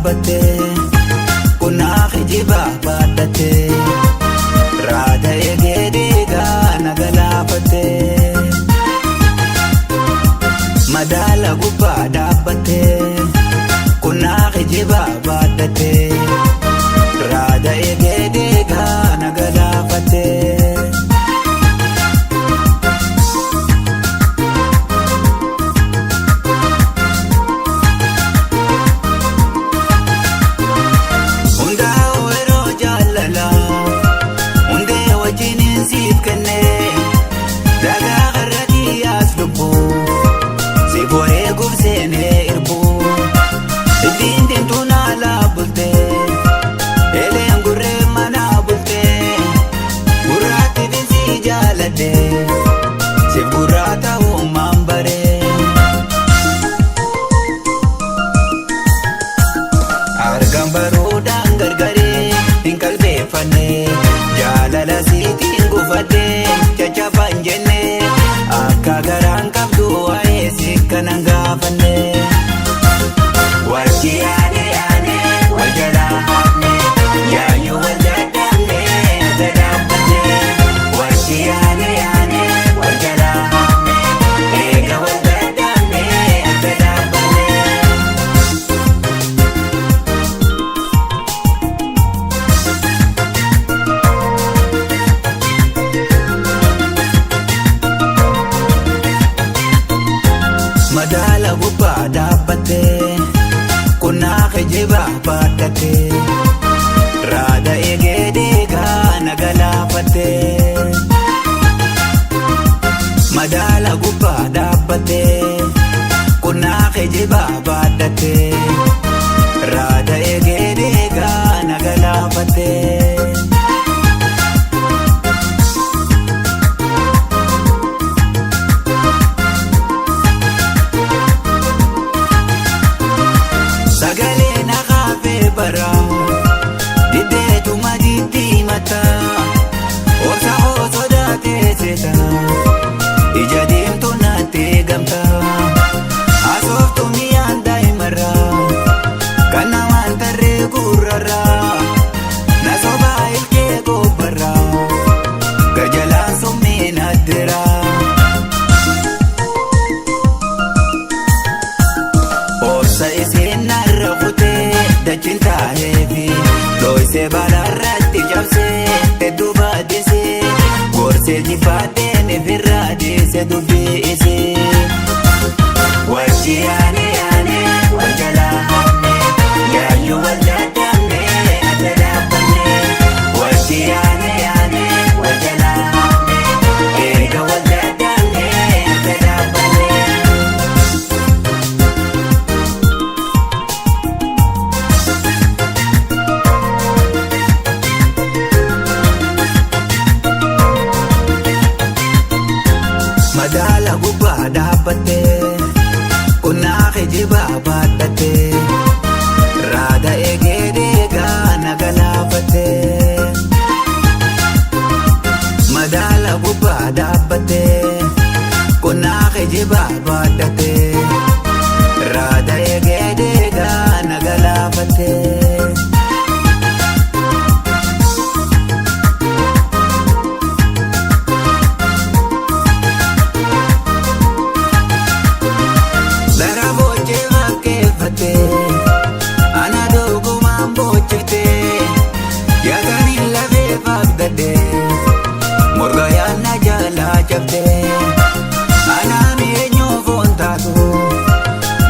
dhaabbattee kunnaa kijibaa baadhattee raada eegee deegaa na galaafattee madaala gubbaa dhaabbattee kunnaa kijibaa baadhattee raada eegee deegaa na galaafattee. Jaalala siitiin gufadhee caccabaan jennee akka garaan qabdu waa'ee si kanan gaafanne. Wajji yaane yaane wal jalaa hafne yaayyuu wal dadhabne adda dhaabbanne. Wajji yaane yaane wal jalaa hafne eega wal dadhabne adda dhaabbanne. Madaala gubbaa dhaabbattee kunnaa kijibaa baadhattee raada eegee deegaa na galaafattee. Madaala gubbaa dhaabbattee kunnaa kijibaa baadhattee raada eegee deegaa na galaafattee. Sagalee na haafee bara diddeetuma diddiimata obsa hoo sodaatee seeta ija deemtu naatti gamta asooftu mi'aan daa'imarra kan namaan tarree gurrarra na sobaa ilkee gobbarra garjalaan summii naddira. Obsa isheen narra kutee dachiin taaheefi dhoysee balaarratti cabsee hedduu baaddisee gorsee jifaadheen ifirraa deesse dubbii isee. Wajji yaane yaane wal jalaa hafne yaayyuu wal dadhabne adda dhaabbanne. Wajji yaane yaane wal jalaa hafne eega wal dadhabne adda dhaabbanne. Madaala gubbaa dhaabbattee kunnaa kijibaa baadhattee raada eegee deegaa na galaafattee. Madaala gubbaa dhaabbattee kunnaa kijibaa baadhattee raada eegee deegaa na galaafattee. Dara boochee fakkeeffattee ana dogumaan boochiftee yaadaniin lafee faagdattee morga yaadna jalaa cabdee anaa mi'eenyuu foon taatu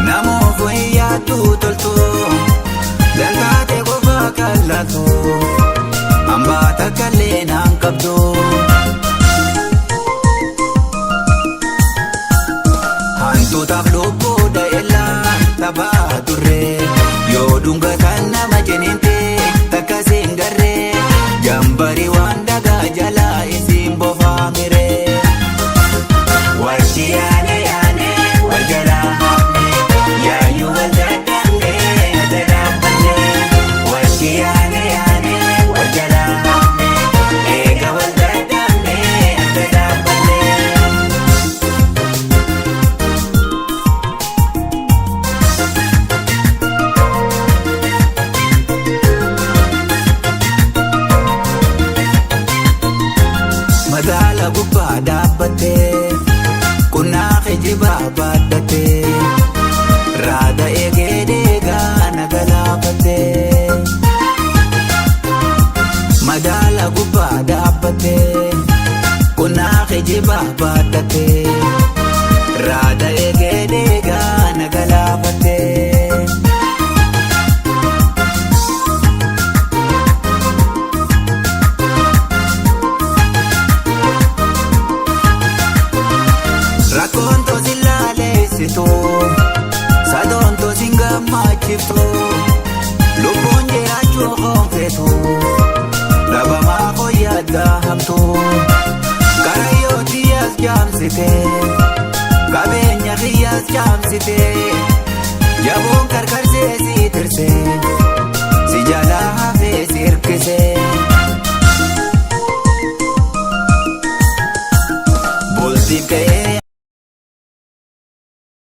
namoofu hin yaaddu toltu dantaate qofa kallaatu hambaa takka illee naan qabdu. Hantuutaaf lubbuu da'eellaa taphaa turre yoo dhungatan nama ciniinte takka siin garree jambarii waan dhagaa jalaa isiin bofaa miree. Wajji yaane yaane wal jalaa hafne yaayyuu wal dadhabne adda dhaabbanne. Wajji yaane yaane wal jalaa hafne eega wal dadhabne adda dhaabbanne. sodaachiftu, lubbuun jiraachuu hoonfetu, dhabamaa fooyyaddaa hamtu. Karayyoo xiyyaas jaamsite, qabeenya xiyyaas jaamsite, jabuun karkarsee si tirse, si jalaa hafee si hirkise. Bultiif ka'ee.